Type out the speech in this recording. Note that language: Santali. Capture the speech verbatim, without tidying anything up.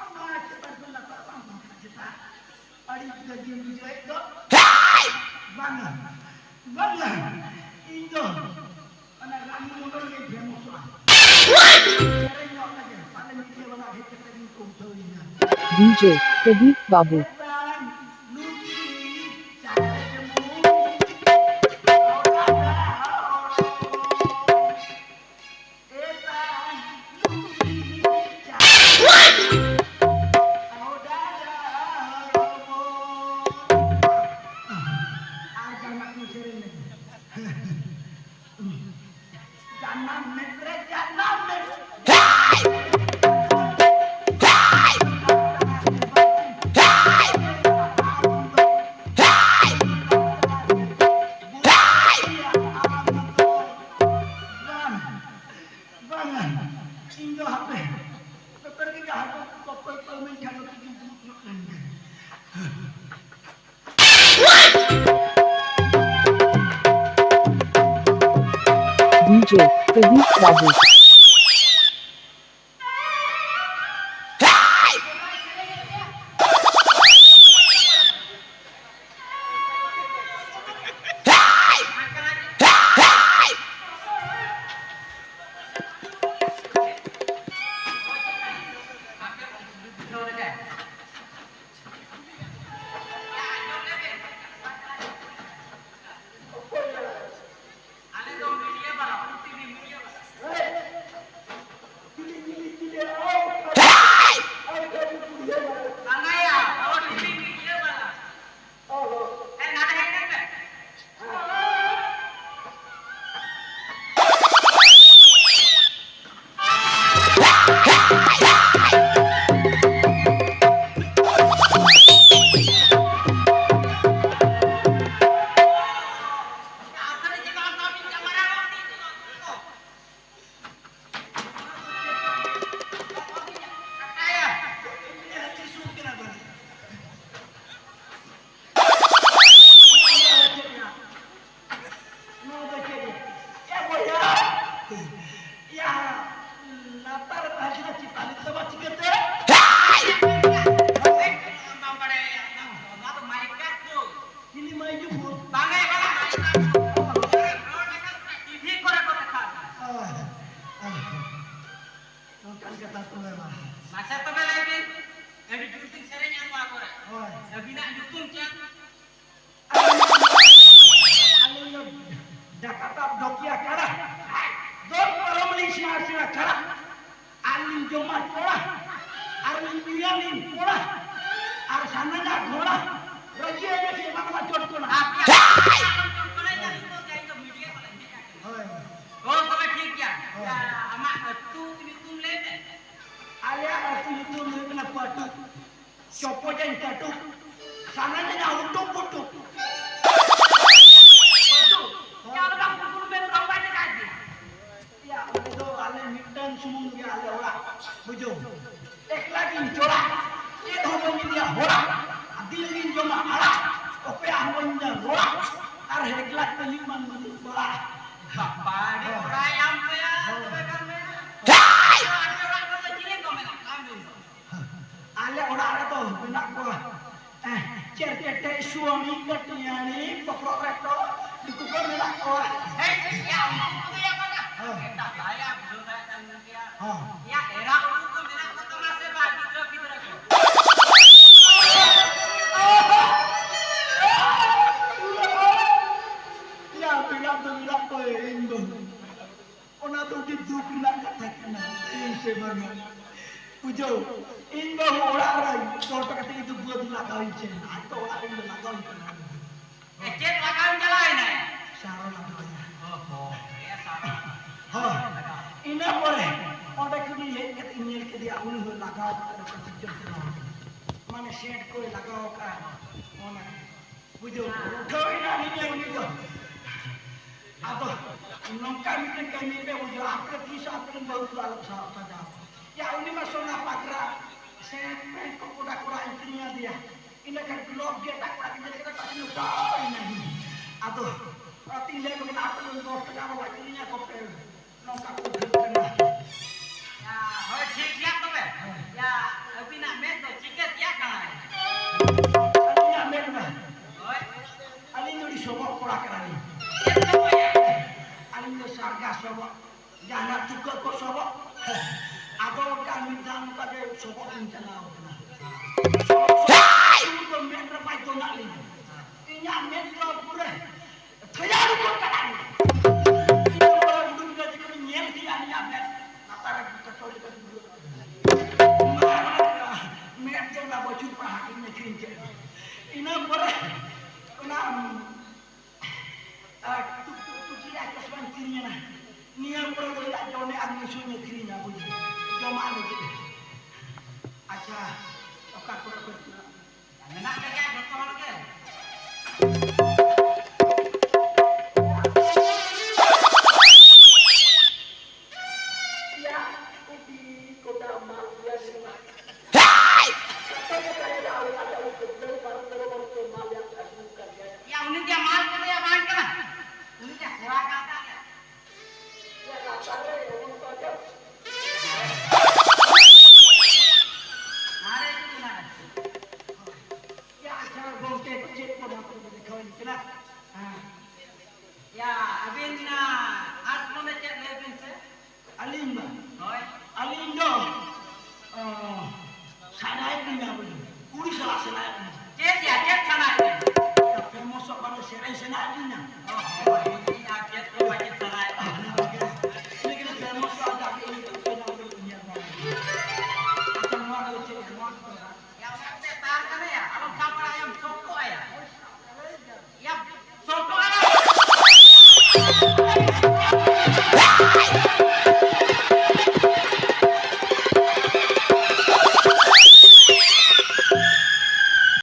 ᱟᱢᱟᱜ ᱪᱮᱛᱟᱱ ᱠᱷᱚᱱ ᱞᱟᱛᱟᱨ ᱵᱟᱝ ᱵᱟᱝ ᱪᱮᱛᱟᱱ᱾ ᱟᱹᱰᱤ ᱜᱟᱹᱜᱤᱢ ᱵᱩᱡᱷᱟᱹᱣᱮᱫ ᱫᱚ᱾ ᱵᱟᱝᱟ, ᱵᱟᱝᱟ, ᱤᱧ ᱫᱚ ᱚᱱᱟ ᱨᱟᱱᱤ ᱢᱚᱱᱰᱚᱞ ᱜᱮᱧ ᱯᱷᱮᱢᱚᱥᱚᱜᱼᱟ᱾ ᱥᱮᱨᱮᱧ ᱧᱚᱜ ᱞᱟᱹᱜᱤᱫ ᱯᱟᱞᱮ ᱢᱤᱰᱤᱭᱟ ᱵᱟᱞᱟ ᱦᱮᱡ ᱠᱟᱛᱮ ᱜᱮᱧ ᱠᱚ ᱩᱴᱷᱟᱹᱣ ᱤᱧᱟ᱾ ᱰᱤᱡᱮ ᱯᱨᱚᱫᱤᱯ ᱵᱟᱵᱩ᱾ ᱪᱮᱛᱟᱱ ᱞᱩᱠᱤ ᱪᱟᱸᱫᱽ ᱡᱮᱢᱚᱱ ᱵᱟᱝᱟ, ᱤᱧ ᱫᱚ ᱦᱟᱯᱮ, ᱦᱟᱯᱮ ᱯᱮ ᱨᱮᱜᱮ ᱡᱟᱦᱟᱸ ᱠᱚ ᱠᱚᱠᱚᱭ ᱠᱚ ᱢᱮᱱ ᱠᱷᱟᱱ ᱫᱚ ᱛᱤᱡᱩ ᱫᱩᱲᱩᱵ ᱧᱚᱜ ᱞᱮᱱ ᱜᱮ᱾ ᱰᱤᱡᱮ ᱯᱨᱚᱫᱤᱯ ᱵᱟᱵᱩ᱾ ᱭᱟ ᱠᱟᱲᱟ, ᱫᱚᱱ ᱯᱟᱨᱚᱢ ᱞᱤᱧ ᱥᱮᱬᱟ ᱥᱮᱬᱟ ᱠᱟᱲᱟ, ᱟᱨ ᱞᱤᱧ ᱡᱚᱢᱟ ᱠᱚᱲᱟ, ᱟᱨ ᱞᱤᱧ ᱧᱩᱭᱟ ᱞᱤᱧ ᱠᱚᱲᱟ, ᱟᱨ ᱥᱟᱱᱟᱧᱟ ᱜᱷᱚᱲᱟ, ᱨᱟᱹᱡᱤ ᱟᱭᱢᱟ ᱥᱮ ᱮᱢᱟ ᱠᱚᱣᱟ ᱪᱚᱴ ᱠᱚᱲᱟ᱾ ᱦᱳᱭ, ᱦᱳᱭ᱾ ᱦᱳᱭ, ᱛᱚᱵᱮ ᱴᱷᱤᱠ ᱜᱮᱭᱟ᱾ ᱦᱳᱭ᱾ ᱟᱢᱟᱜ ᱟᱹᱛᱩ ᱧᱩᱛᱩᱢ ᱞᱟᱹᱭ ᱢᱮ᱾ ᱟᱞᱮᱭᱟᱜ ᱟᱹᱛᱩ ᱧᱩᱛᱩᱢ ᱦᱩᱭᱩᱜ ᱠᱟᱱᱟ ᱯᱟᱹᱴᱩ᱾ ᱪᱚᱯᱚᱡᱟᱹᱧ ᱠᱟᱹᱴᱩᱵ, ᱥᱟᱱᱟᱧᱟ ᱩᱴᱩᱵ ᱯᱩᱴᱩᱵ᱾ ᱯᱟᱹᱴᱩ, ᱪᱟᱞ ᱵᱟᱝ ᱯᱩᱴᱩᱞ ᱢᱮ, ᱨᱚᱝ ᱵᱟᱭ ᱞᱮᱠᱟ ᱜᱮ᱾ ᱭᱟ, ᱚᱸᱰᱮ ᱫᱚ ᱟᱞᱮ ᱢᱤᱫᱴᱟᱝ ᱥᱩᱢᱩᱝ ᱜᱮ ᱟᱞᱮ ᱚᱲᱟᱜ, ᱵᱩᱡᱷᱟᱹᱣ᱾ ᱮᱠᱞᱟ ᱜᱤᱧ ᱪᱚᱲᱟ, ᱪᱮᱫ ᱦᱚᱸ ᱵᱟᱹᱧ ᱤᱫᱤᱭᱟ ᱦᱚᱲᱟᱜ᱾ ᱟᱨ ᱫᱤᱱ ᱜᱤᱧ ᱡᱚᱢᱟ ᱟᱲᱟᱜ, ᱚᱠᱚᱭᱟᱜ ᱦᱚᱸ ᱵᱟᱹᱧ ᱤᱫᱤᱭᱟ ᱨᱚᱲᱟᱜ᱾ ᱟᱨ ᱦᱮᱡ ᱞᱟᱡ ᱛᱮ ᱢᱤᱫ ᱢᱟᱱ ᱢᱟᱹᱱᱤᱡ ᱵᱟᱲᱟᱜ᱾ ᱵᱟᱯᱟ, ᱟᱹᱰᱤ ᱦᱚᱲᱟᱭ ᱟᱢ ᱜᱮᱭᱟ, ᱛᱚᱵᱮ ᱠᱷᱟᱱ ᱢᱮ᱾ ᱟᱯᱮ ᱚᱲᱟᱜ ᱠᱚᱨᱮ ᱫᱚ ᱪᱤᱞᱤ ᱠᱚ ᱢᱮᱱᱟᱜ ᱠᱚᱣᱟ ᱟᱢ ᱨᱮᱱ ᱫᱚ? ᱟᱞᱮ ᱚᱲᱟᱜ ᱨᱮᱫᱚ ᱢᱮᱱᱟᱜ ᱠᱚᱣᱟ, ᱮ, ᱪᱮᱨᱠᱮᱴᱮ, ᱥᱩᱣᱟᱹᱬᱤ, ᱠᱟᱹᱴᱤᱭᱟᱹᱬᱤ, ᱯᱚᱠᱨᱚ ᱨᱮᱴᱚ, ᱱᱩᱠᱩ ᱠᱚ ᱢᱮᱱᱟᱜ ᱠᱚᱣᱟ᱾ ᱦᱮᱸ, ᱭᱟ, ᱩᱱᱠᱩ ᱠᱚᱫᱚ ᱭᱟ ᱵᱟᱝᱟ᱾ ᱦᱮᱸ᱾ ᱮᱴᱟᱜ ᱵᱟᱭᱟ ᱵᱩᱡᱷᱟᱹᱣ ᱫᱟᱲᱮᱭᱟᱜ ᱠᱟᱱ ᱜᱮᱭᱟ᱾ ᱦᱮᱸ᱾ ᱭᱟ, ᱮᱨᱟ ᱩᱨᱩ ᱠᱚ ᱢᱮᱱᱟᱜ ᱠᱚ ᱛᱟᱢᱟ ᱥᱮ ᱵᱟᱝ, ᱜᱤᱫᱽᱨᱟᱹ ᱯᱤᱫᱽᱨᱟᱹ ᱠᱚ? ᱭᱟ, ᱢᱮᱱᱟᱜ ᱫᱚ ᱢᱮᱱᱟᱜ ᱠᱚᱣᱟ, ᱤᱧ ᱫᱚ ᱚᱱᱟ ᱫᱚ ᱟᱹᱰᱤ ᱫᱩᱠ ᱨᱮᱱᱟᱜ ᱠᱟᱛᱷᱟ ᱠᱟᱱᱟ᱾ ᱤᱧ ᱥᱮ ᱵᱟᱝᱟ? ᱵᱩᱡᱷᱟᱹᱣ, ᱤᱧ ᱵᱟᱹᱦᱩ ᱚᱲᱟᱜ ᱨᱮ ᱫᱚᱦᱚ ᱦᱚᱴᱚ ᱠᱟᱛᱮ ᱤᱧ ᱫᱚ ᱵᱟᱹᱫᱽ ᱞᱟᱜᱟᱣ ᱤᱧ ᱪᱮᱫ? ᱟᱡ ᱫᱚ ᱚᱲᱟᱜ ᱨᱮ ᱤᱧ ᱫᱚ ᱞᱟᱜᱟᱣ ᱤᱧ ᱠᱟᱱᱟ᱾ ᱮ, ᱪᱮᱫ ᱞᱟᱜᱟᱣ ᱤᱧ ᱪᱟᱞᱟᱣ ᱮᱱᱟ? ᱥᱟᱨᱚ ᱞᱟᱜᱟᱣ ᱤᱧᱟ᱾ ᱚ ᱦᱚᱸ, ᱦᱮᱸ, ᱥᱟᱨᱚ᱾ ᱦᱳᱭ᱾ ᱤᱱᱟᱹ ᱯᱚᱨᱮ ᱚᱸᱰᱮ ᱠᱷᱚᱱᱤᱧ ᱦᱮᱡ ᱠᱟᱛᱮ ᱤᱧ ᱧᱮᱞ ᱠᱮᱫᱮᱭᱟ, ᱩᱱᱤ ᱦᱚᱸ ᱞᱟᱜᱟᱣ ᱠᱟᱛᱮ ᱚᱠᱟ ᱥᱮᱫ ᱪᱚᱝ ᱪᱟᱞᱟᱣ ᱠᱟᱱᱟ᱾ ᱢᱟᱱᱮ ᱥᱮᱱᱴ ᱠᱚᱭ ᱞᱟᱜᱟᱣ ᱠᱟᱜᱼᱟ᱾ ᱚᱱᱟ ᱵᱩᱡᱷᱟᱹᱣ, ᱩᱴᱷᱟᱹᱣ ᱮᱱᱟ ᱱᱤᱭᱟᱹ ᱩᱱᱤ ᱫᱚ᱾ ᱟᱫᱚ ᱱᱚᱝᱠᱟ ᱢᱤᱫᱴᱮᱱ ᱠᱟᱹᱢᱤ ᱯᱮ ᱵᱩᱡᱷᱟᱹᱣ, ᱟᱯᱮ ᱛᱤᱥ ᱟᱯᱮ ᱨᱮᱱ ᱵᱟᱹᱦᱩ ᱫᱚ ᱟᱞᱚ ᱥᱟᱦᱟᱣ ᱥᱟᱡᱟᱣ᱾ ᱭᱟ, ᱩᱱᱤ ᱢᱟ ᱥᱚᱱᱟ ᱯᱟᱜᱽᱨᱟ ᱥᱮ ᱯᱮᱱᱴ ᱠᱚ ᱠᱚᱰᱟ ᱠᱚᱲᱟ ᱤᱧ ᱠᱤᱨᱤᱧ ᱟᱫᱮᱭᱟ᱾ ᱤᱱᱟᱹ ᱠᱷᱟᱱ ᱜᱞᱳᱵ ᱜᱮ ᱮᱴᱟᱜ ᱠᱚᱲᱟ ᱜᱤᱫᱽᱨᱟᱹ ᱠᱟᱱᱟ, ᱛᱟᱦᱞᱮ ᱩᱴᱷᱟᱹᱣ ᱮᱱᱟ᱾ ᱟᱫᱚ ᱚᱱᱟᱛᱤᱧ ᱞᱟᱹᱭ ᱟᱠᱚ ᱠᱟᱱᱟ, ᱟᱯᱮ ᱨᱮᱱ ᱫᱚᱥ ᱴᱟᱠᱟ ᱵᱟᱵᱟ ᱠᱤᱨᱤᱧ ᱟᱠᱚ ᱯᱮ᱾ ᱱᱚᱝᱠᱟ ᱠᱚ ᱩᱴᱷᱟᱹᱣ ᱠᱟᱱᱟ᱾ ᱭᱟ, ᱦᱳᱭ, ᱴᱷᱤᱠ ᱜᱮᱭᱟ ᱛᱚᱵᱮ᱾ ᱦᱮᱸ᱾ ᱭᱟ, ᱟᱹᱵᱤᱱᱟᱜ ᱢᱮᱫ ᱫᱚ ᱪᱤᱠᱟᱹ ᱛᱮᱭᱟ ᱠᱟᱱᱟᱭ? ᱟᱹᱞᱤᱧᱟᱜ ᱢᱮᱫ ᱢᱟ᱾ ᱦᱳᱭ᱾ ᱟᱹᱞᱤᱧ ᱫᱚ ᱟᱹᱰᱤ ᱥᱚᱵᱚᱜ ᱠᱚᱲᱟ ᱠᱟᱱᱟᱞᱤᱧ᱾ ᱪᱮᱫ ᱥᱚᱵᱚᱜ ᱭᱟ? ᱟᱹᱞᱤᱧ ᱫᱚ ᱥᱟᱨᱜᱟ ᱥᱚᱵᱚᱜ, ᱡᱟᱦᱟᱱᱟᱜ ᱛᱩᱠᱟᱹ ᱠᱚ ᱥᱚᱵᱚᱜ᱾ ᱟᱫᱚ ᱚᱱᱠᱟ ᱢᱤᱫ ᱫᱷᱟᱣ ᱱᱚᱝᱠᱟ ᱜᱮ ᱥᱚᱵᱚᱜ ᱞᱤᱧ ᱪᱟᱞᱟᱣ ᱠᱟᱱᱟ᱾ ᱥᱚᱵᱚᱜ, ᱥᱚᱵᱚᱜ ᱫᱚ ᱢᱮᱫ ᱨᱮ ᱵᱟᱭ ᱫᱚᱱᱟᱜ ᱞᱤᱧᱟ᱾ ᱤᱧᱟᱜ ᱢᱮᱫ ᱫᱚ ᱯᱩᱨᱟᱹ ᱛᱷᱟᱭᱟᱲ ᱩᱛᱟᱹᱨ ᱠᱟᱱᱟ᱾ ᱠᱤᱨᱤᱧᱟ ᱱᱟ᱾ ᱱᱤᱭᱟᱹ ᱯᱚᱨᱮ ᱫᱚ ᱤᱧᱟᱹᱜ ᱡᱚᱢᱮ ᱟᱨ ᱧᱩ ᱥᱩᱧ ᱟᱹᱠᱷᱨᱤᱧᱟ ᱵᱩᱡᱷᱟᱹᱣ᱾ ᱡᱚᱢᱟᱜ ᱞᱟᱹᱜᱤᱫ᱾ ᱟᱪᱪᱷᱟ, ᱚᱠᱟ ᱠᱚᱨᱮ ᱠᱚ ᱢᱮᱱᱟᱜ ᱞᱮᱭᱟ ᱡᱚᱛᱚ ᱦᱚᱲ ᱜᱮ᱾